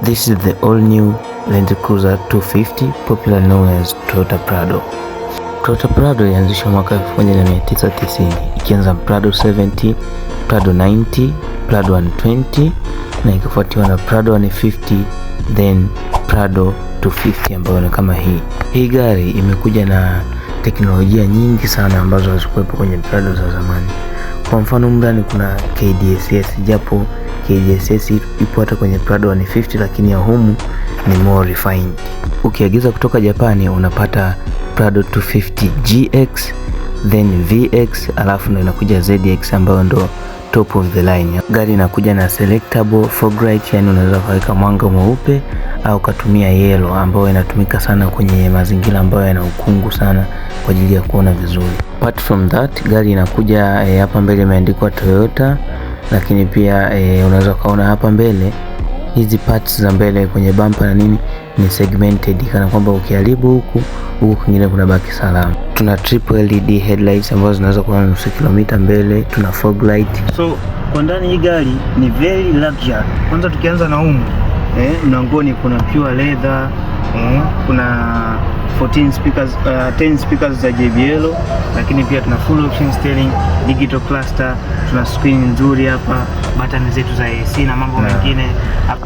This is the all new Land Cruiser 250, popularly known as Toyota Prado. Toyota Prado ilianzishwa mwaka 1990 ikianza Prado 70, Prado 90, Prado 120 na ikafuatiwa na Prado 150, then Prado 250 ambayo ni kama hii. Hii gari imekuja na teknolojia nyingi sana ambazo hazikuwepo kwenye Prado za zamani. Kwa mfano, ndani kuna KDSS, japo KDSS ipo hata kwenye Prado 150, lakini ya humu ni more refined. Ukiagiza kutoka Japani unapata Prado 250 GX, then VX, alafu ndo inakuja ZX ambayo ndo top of the line. Gari inakuja na selectable fog light, yani unaweza ukaweka mwanga mweupe au ukatumia yellow ambayo inatumika sana kwenye mazingira ambayo yana ukungu sana kwa ajili ya kuona vizuri. Apart from that, gari inakuja hapa mbele imeandikwa Toyota, lakini pia unaweza ukaona hapa mbele hizi parts za mbele kwenye bumper na nini ni segmented, kana kwamba ukiharibu huku, huku kwingine kuna baki salama. Tuna triple LED headlights ambazo zinaweza kuona nusu kilomita mbele. Tuna fog light. So kwa ndani hii gari ni very luxury. Kwanza tukianza na humu mlangoni kuna pure leather, kuna 14 speakers, 10 speakers za JBL, lakini pia tuna full option steering, digital cluster, tuna screen nzuri hapa, button zetu za AC na mambo mengine.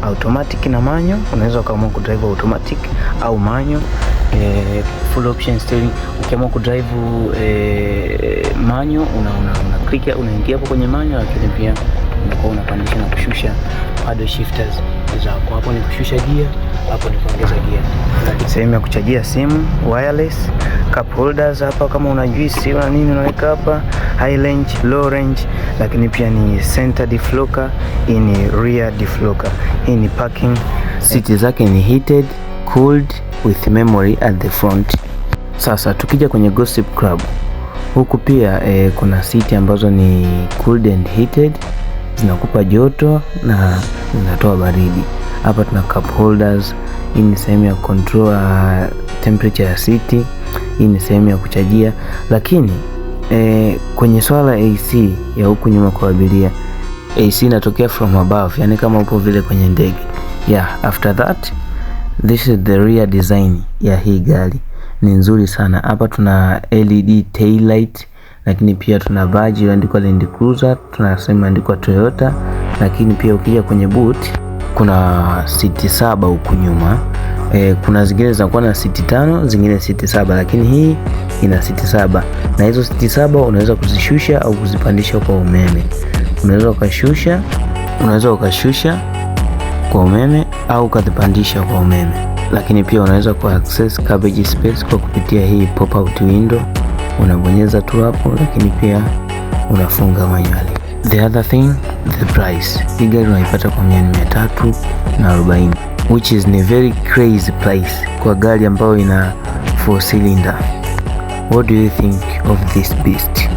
Automatic na manual, unaweza ukaamua kudrive automatic au manual. Full option steering, ukiamua kudrive manual una click, unaingia hapo kwenye manual, lakini pia unakuwa unapandisha na kushusha paddle shifters zako. Hapo ni kushusha gia, hapo ni kuongeza gia. Sehemu ya kuchajia simu wireless, cup holders hapa, kama una juice, una nini, unaweka hapa, high range, low range, lakini pia ni center defogger, hii ni rear defogger, hii ni parking. Siti zake ni heated, cooled with memory at the front. Sasa tukija kwenye Gossip Club huku pia kuna siti ambazo ni cooled and heated, zinakupa joto na zinatoa baridi. Hapa tuna cup holders. Hii ni sehemu ya control temperature ya siti. Hii ni sehemu ya kuchajia, lakini kwenye swala AC ya huku nyuma kwa abiria, AC inatokea from above, yani kama upo vile kwenye ndege. Yeah, after that, this is the rear design ya hii gari, ni nzuri sana. Hapa tuna LED tail light, lakini pia tuna badge iliyoandikwa Land Cruiser, tuna sehemu imeandikwa Toyota, lakini pia ukija kwenye boot kuna siti saba huku nyuma. Kuna zingine zinakuwa na siti tano, zingine siti saba, lakini hii ina siti saba, na hizo siti saba unaweza kuzishusha au kuzipandisha kwa umeme. Unaweza ukashusha kwa umeme au ukazipandisha kwa umeme, lakini pia unaweza ku access cabbage space kwa kupitia hii pop out window, unabonyeza tu hapo, lakini pia unafunga manually. The other thing, the price. Hii gari unaipata kwa milioni 340, which is a very crazy price kwa gari ambayo ina 4 cylinder. What do you think of this beast?